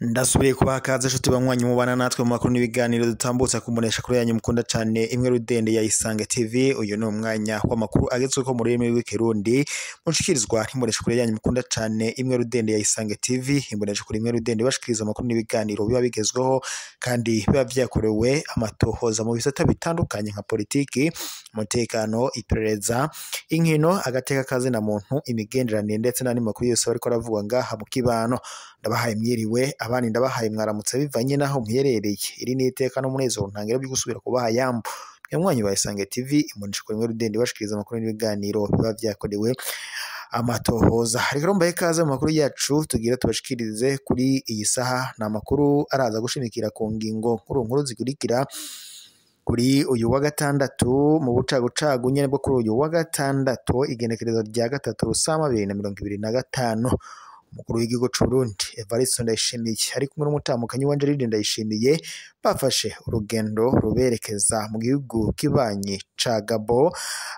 Ndasubiye kubaha kaze nshuti banywanyi mubana natwe mu makuru n'ibiganiro dutambutsa kumbonesha kuri yanyu mukunda cane imwe rudende ya Isange TV. Uyu ni umwanya w'amakuru agezweho mu rurimi rw'ikirundi mushikirizwa n'imbonesha kuri yanyu mukunda cane imwe rudende ya Isange TV. Imbonesha kuri imwe rudende bashikiriza amakuru n'ibiganiro biba bigezweho kandi biba vyakorewe amatohoza mu bisata bitandukanye nka politiki, umutekano, iperereza, inkino, agateka kazina muntu, imigenderanire ndetse n'andi makuru yose bariko aravugwa ngaha mu kibano. Ndabahaye mwiriwe abandi ndabahaye mwaramutse bivanye naho muherereye. Iri ni iteka n'umunezero ntangere byo gusubira kubaha yambo. Nyamwanyi wa Isange TV imbonesha kuri imwe rudende bashikiriza amakuru n'ibiganiro biba vyakorewe amatohoza. Reka mbahe ikaze mu makuru yacu tugira tubashikirize kuri iyi saha. Ni amakuru araza gushimikira ku ngingo nkuru nkuru zikurikira. Kuri uyu wa gatandatu mu bucagucagu nyene bwo kuri uyu wa gatandatu igenekerezo rya 3 Rusama 2025, umukuru w'igihugu c'Uburundi Evariste Ndayishimiye ari kumwe n'umutamukanyi wanje Angeline Ndayishimiye bafashe urugendo ruberekeza mu gihugu kibanyi ca Gabon,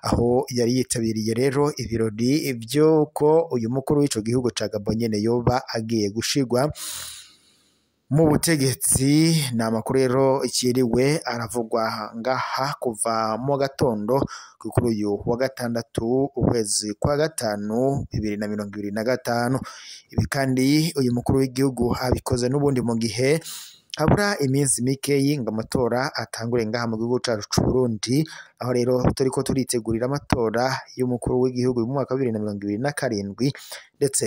aho yari yitabiriye rero ibirori vy'uko uyu mukuru w'ico gihugu ca Gabon nyene yoba agiye gushigwa mu butegetsi. Ni amakuru rero ikiriwe aravugwa ngaha kuva mu gatondo kuri uyu wa gatandatu ukwezi kwa 5 2025. Ibi kandi uyu mukuru w'igihugu abikoze n'ubundi mu gihe habura iminsi mikeyi ngo amatora atangure ngaha mu gihugu cacu c'Uburundi, aho rero turiko turitegurira amatora y'umukuru w'igihugu mu mwaka wa 2027 ndetse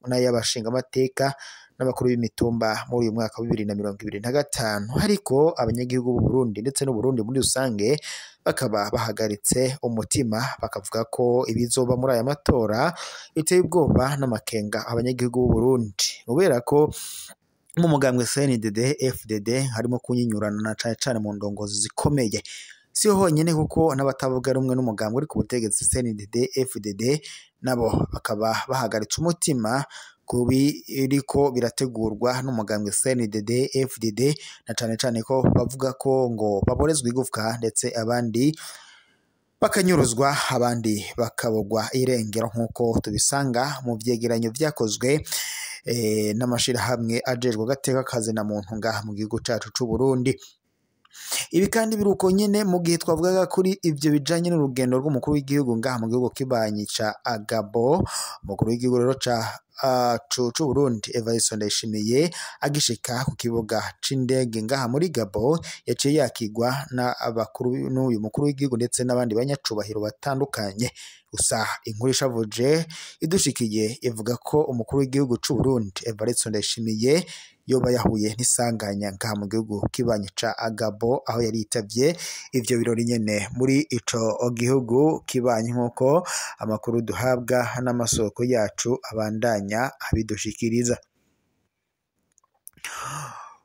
n'ay'abashingamateka n'abakuru b'imitumba muri uyu mwaka wa 2025. Ariko abanyagihugu b'u Burundi ndetse n'Uburundi muri rusange bakaba bahagaritse umutima, bakavuga ko ibizoba muri aya matora biteye ubwoba n'amakenga abanyagihugu b'u Burundi, kubera ko mu mugambwe CNDD FDD harimo kunyinyurana na cane cane mu ndongozi zikomeye. Siho honyene kuko n'abatavuga rumwe n'umugambwe uri ku butegetsi CNDD FDD nabo bakaba bahagaritse umutima kubi iriko birategurwa n'umugambwe CNDD FDD, na cane cane ko bavuga ko ngo baborezwa igufwa ndetse abandi bakanyuruzwa, abandi bakabogwa irengero nk'uko tubisanga mu vyegeranyo vyakozwe n'amashirahamwe ajejwe agateka kazina muntu ngaha mu gihugu cacu c'Uburundi. Ibi kandi biruko nyene mu gihe twavugaga kuri ivyo bijanye n'urugendo rw'umukuru w'igihugu ngaha mu gihugu kibanyi ca Gabon. Umukuru w'igihugu rero c'Uburundi Evariste Ndayishimiye agishika ku kibuga c'indege ngaha muri Gabon yaciye yakigwa n'abakuru n'uyu mukuru w'igihugu ndetse n'abandi banyacubahiro batandukanye. Gusa inkuru ishavuje idushikiye ivuga ko umukuru w'igihugu c'Uburundi Evariste Ndayishimiye yoba yahuye n'isanganya ngaha mu gihugu kibanyi ca Gabon, aho yari yitavye ivyo birori nyene muri ico gihugu kibanyi, nk'uko amakuru duhabwa n'amasoko yacu abandanya abidushikiriza.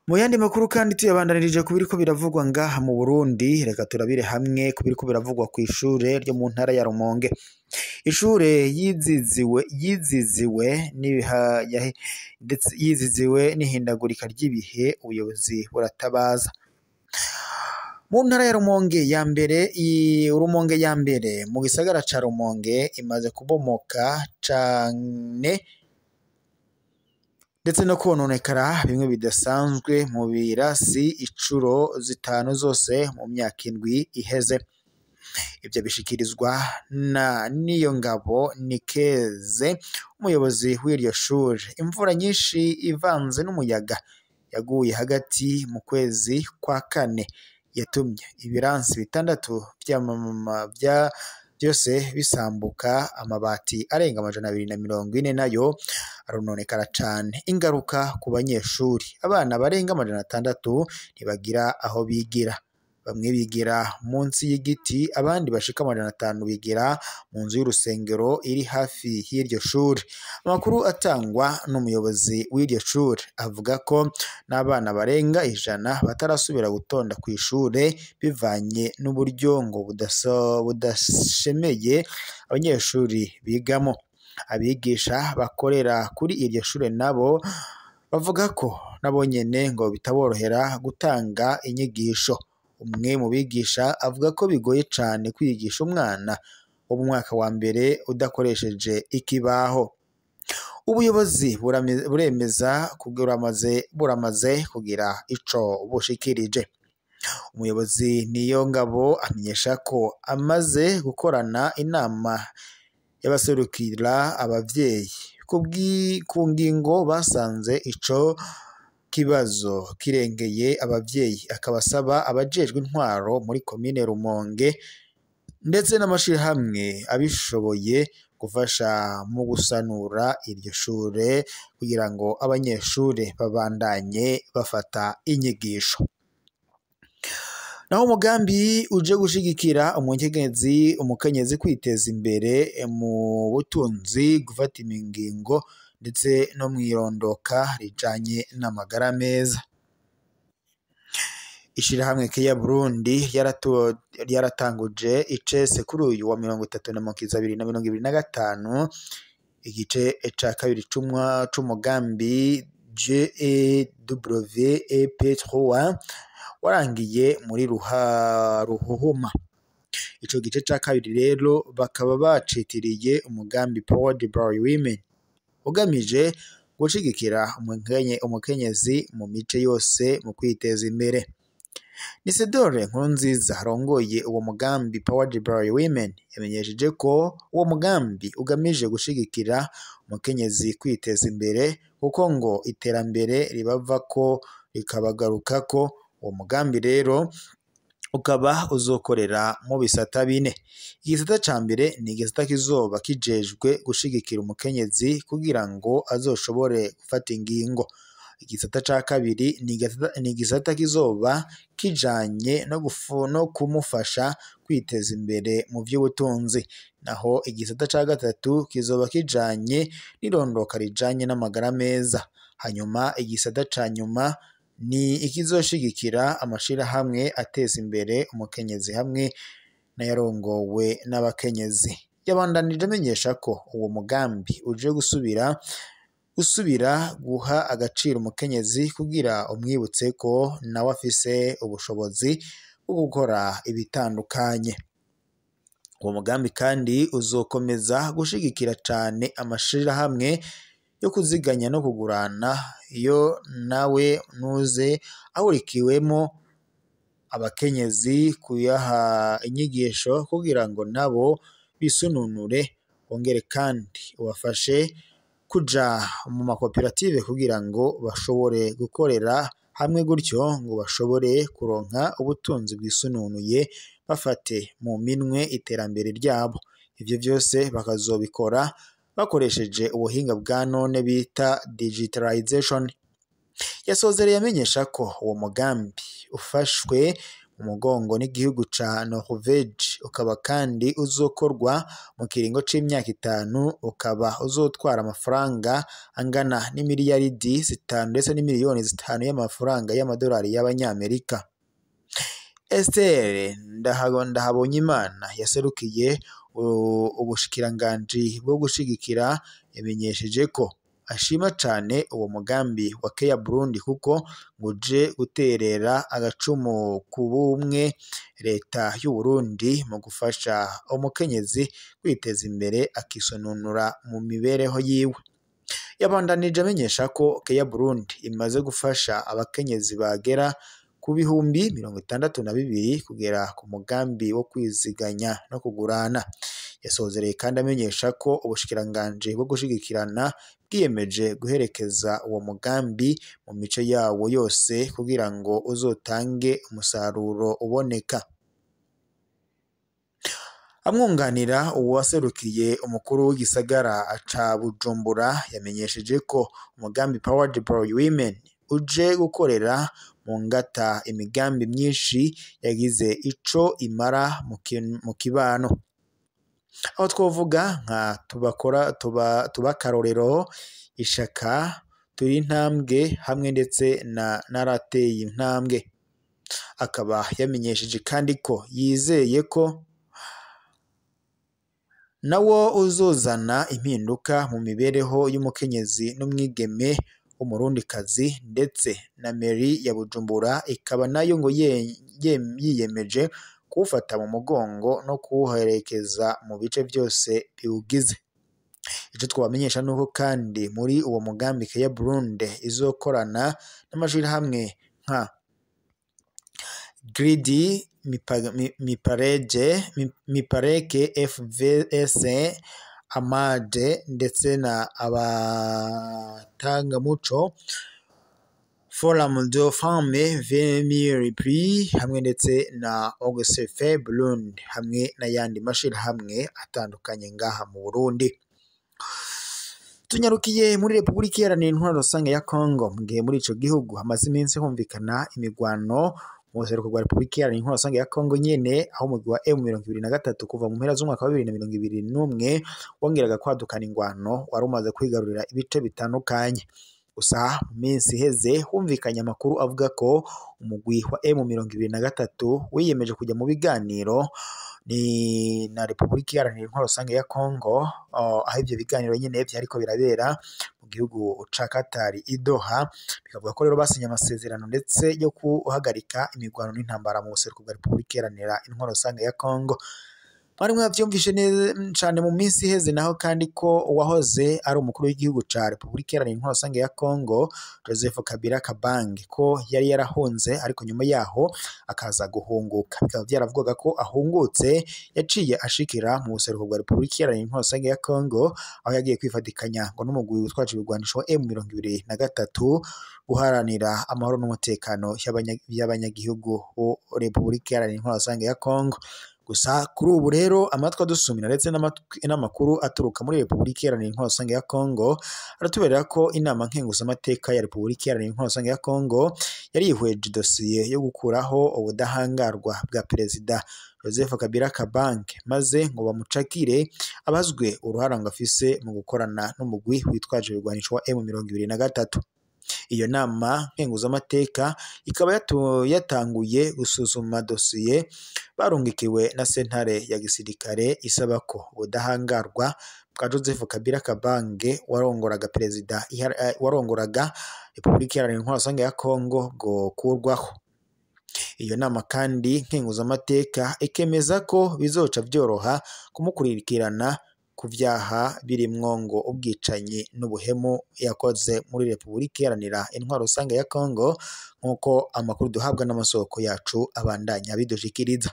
Mu yandi makuru kandi tuyabandanirije ku biriko biravugwa ngaha mu Burundi, reka turabire hamwe ku biriko biravugwa kw'ishure ryo mu ntara ya Rumonge. Ishure yiziziwe ndetse yiziziwe n'ihindagurika ry'ibihe, ubuyobozi buratabaza. Mu ntara ya Rumonge ya mbere, Rumonge ya mbere mu gisagara ca Rumonge imaze kubomoka cane ndetse no kononekara bimwe bidasanzwe mu birasi incuro 5 zose mu myaka 7 iheze. Ibyo bishikirizwa na Niyongabo Nikeze, umuyobozi w'iryo shure. Imvura nyinshi ivanze n'umuyaga yaguye hagati mu kwezi kwa 4 yatumye ibiransi 6 byose bisambuka, amabati arenga 240 nayo arononekara cane. Ingaruka ku banyeshuri, abana barenga 600 ntibagira aho bigira. Bamwe bigira munsi y'igiti, abandi bashika 500 bigira mu nzu y'urusengero iri hafi y'iryo shuri. Amakuru atangwa n'umuyobozi w'iryo shuri avuga ko n'abana barenga 100 batarasubira gutonda ku ishure bivanye n'uburyo ngo budashemeye abanyeshuri bigamo. Abigisha bakorera kuri iryo shure nabo bavuga ko nabo nyene ngo bitaborohera gutanga inyigisho. Umwe mu bigisha avuga ko bigoye cane kwigisha umwana wo mu mwaka wa mbere udakoresheje ikibaho. Ubuyobozi buremeza buramaze kugira ico bushikirije. Umuyobozi Niyongabo amenyesha ko amaze gukorana inama y'abaserukira abavyeyi ku ngingo basanze ico kibazo kirengeye abavyeyi, akaba asaba abajejwe intwaro muri komine Rumonge ndetse n'amashirahamwe abishoboye gufasha mu gusanura iryo shure kugira ngo abanyeshure babandanye bafata inyigisho. Naho umugambi uje gushigikira umukenyezi kwiteza imbere mu butunzi, gufata ingingo ndetse no mwirondoka rijanye n'amagara meza. Ishirahamwe Care Burundi ryaratanguje icese kuri uyu wa 30 Mukiza 2025 igice ca kabiri c'umugambi GEWEP3 warangiye muri Ruhuhuma. Ico gice ca kabiri rero bakaba bacitiriye umugambi Powered by Women, ugamije gushigikira umukenyezi mu mice yose mu kwiteza imbere. Nisedore Nkurunziza arongoye uwo mugambi Powered by Women yamenyesheje ko uwo mugambi ugamije gushigikira umukenyezi kwiteza imbere, kuko ngo iterambere ribavako rikabagarukako. Uwo mugambi rero ukaba uzokorera mu bisata bine. Igisata ca mbere ni igisata kizoba kijejwe gushigikira umukenyezi kugira ngo azoshobore gufata ingingo. Igisata ca kabiri ni igisata kizoba kijanye no kumufasha kwiteza imbere mu vy'ubutunzi. Naho igisata ca gatatu kizoba kijanye n'irondoka rijanye n'amagara meza. Hanyuma igisata ca nyuma ni ikizoshigikira amashirahamwe ateza imbere umukenyezi hamwe n'ayarongowe n'abakenyezi. Yabandanije amenyesha ko uwo mugambi uje gusubira guha agaciro umukenyezi kugira umwibutse ko nawe afise ubushobozi bwo gukora ibitandukanye. Uwo mugambi kandi uzokomeza gushigikira cane amashirahamwe yo kuziganya no kugurana, iyo nawe nuze ahurikiwemo abakenyezi, kuyaha inyigisho kugira ngo nabo bisununure, bongere kandi ubafashe kuja mu makoperative kugira ngo bashobore gukorera hamwe, gutyo ngo bashobore kuronka ubutunzi bwisununuye bafate mu minwe iterambere ryabo. Ivyo vyose bakazobikora bakoresheje ubuhinga bwa none bita digitalization. Yasozereye amenyesha ko uwo mugambi ufashwe mu mugongo n'igihugu ca Norvege, ukaba kandi uzokorwa mu kiringo c'imyaka 5, ukaba uzotwara amafaranga angana n'imiliyaridi 5 ndetse n'imiliyoni 5 y'amafaranga y'amadolari y'abanyamerika. Esther Ndahabonyimana yaserukiye ubushikiranganji bwo gushigikira yamenyesheje ko ashima cane uwo mugambi wa Care Burundi kuko nguje guterera agacumu ku bumwe leta y'u Burundi mu gufasha umukenyezi kwiteza imbere akisununura mu mibereho yiwe. Yabandanije amenyesha ko Care Burundi imaze gufasha abakenyezi bagera ku 62,000 kugera ku mugambi wo kwiziganya no kugurana. Yasozereye kandi amenyesha ko ubushikiranganji bwo gushigikirana bwiyemeje guherekeza uwo mugambi mu mice yawo yose kugira ngo uzotange umusaruro uboneka. Amwunganira uwaserukiye umukuru w'igisagara ca Bujumbura yamenyesheje ko umugambi Powered by Women uje gukorera mu ngata imigambi myinshi yagize ico imara mu kibano. Aho twovuga nka tubakarorero, ishaka, turi intambwe hamwe ndetse na narateye intambwe. Akaba yamenyesheje kandi ko yizeye ko nawo uzozana impinduka mu mibereho y'umukenyezi n'umwigeme w'umurundikazi, ndetse na mairie ya Bujumbura ikaba nayo ngo yiyemeje kuwufata mu mugongo no kuwuherekeza mu bice byose biwugize. Ico twabamenyesha nuko kandi muri uwo mugambi Care Burundi izokorana n'amashirahamwe nka Gridi, Mipareke, FVS, Amade ndetse na abatangamuco, Forum de Femmes VMRP hamwe ndetse na OGSF Burundi hamwe n'ayandi mashirahamwe atandukanye ngaha mu Burundi. Tunyarukiye muri Republika Iharanira Intwaro Rusange ya Congo, mu gihe muri ico gihugu hamaze iminsi humvikana imigwano mu buseruko bwa Republika Iharanira Intwaro Rusange ya Congo nyene, aho umugwi wa M23 kuva mu mpera z'umwaka wa 2021 wongeraga kwadukana ingwano wari umaze kwigarurira ibice bitandukanye. Gusa mu minsi iheze humvikanye amakuru avuga ko umugwi wa M23 wiyemeje kujya mu biganiro ni na Republika Iharanira Intwaro Rusange ya Congo, aho ivyo biganiro nyene vyariko birabera mu gihugu ca Qatar i Doha, bikavuga ko rero basinye amasezerano ndetse yo guhagarika imigwano n'intambara mu buseruko bwa Republika Iharanira Intwaro Rusange ya Congo. Mwari mwavyumvishe neza cane mu minsi iheze naho kandi ko uwahoze ari umukuru w'igihugu ca Republika Iharanira Intwaro Rusange ya Congo Joseph Kabila Kabange ko yari yarahunze, ariko nyuma yaho akaza guhunguka. Bikaba vyaravugwaga ko ahungutse yaciye ashikira mu buseruko bwa Republika Iharanira Intwaro Rusange ya Congo, aho yagiye kwifatikanya ngo n'umugwi witwaje ibigwanisho M23 guharanira amahoro n'umutekano y'abanyagihugu bo Republika Iharanira Intwaro Rusange ya Congo. Gusa kuri ubu rero amatwi adusumira ndetse n'amakuru aturuka muri Republika Iharanira Intwaro Rusange ya Congo aratuberera ko inama nkenguzamateka ya Republika Iharanira Intwaro Rusange ya Congo yari yihweje dosiye yo gukuraho ubudahangarwa bwa Perezida Joseph Kabila Kabange, maze ngo bamucakire abazwe uruhara ngo afise mu gukorana n'umugwi witwaje ibigwanisho wa M23. Iyo nama nkenguzamateka ikaba yatanguye gusuzuma dosiye barungikiwe na sentare ya gisirikare isaba ko ubudahangarwa bwa Joseph Kabila Kabange warongoraga perezida warongoraga Republika Iharanira Intwaro Rusange ya Congo bwokurwaho. Iyo nama kandi nkenguzamateka ikemeza ko bizoca vyoroha kumukurikirana ku vyaha birimwo ngo ubwicanyi n'ubuhemu yakoze muri Republika Iharanira Intwaro Rusange ya Congo, nk'uko amakuru duhabwa n'amasoko yacu abandanya abidushikiriza.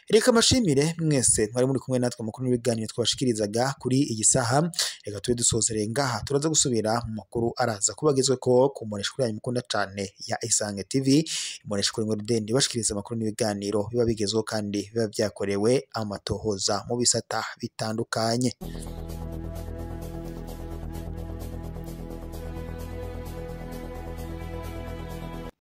Reka mbashimire mwese mwari muri kumwe natwe amakuru n'ibiganiro twabashikirizaga kuri iyi saha. Reka tube dusozereye ngaha, turaza gusubira mu makuru araza kubagezwe ko ku mboneshakure yanyu mukunda cane ya Isange TV, imboneshakure imwe rudende ibashikiriza amakuru n'ibiganiro biba bigezweho kandi biba vyakorewe amatohoza mu bisata bitandukanye.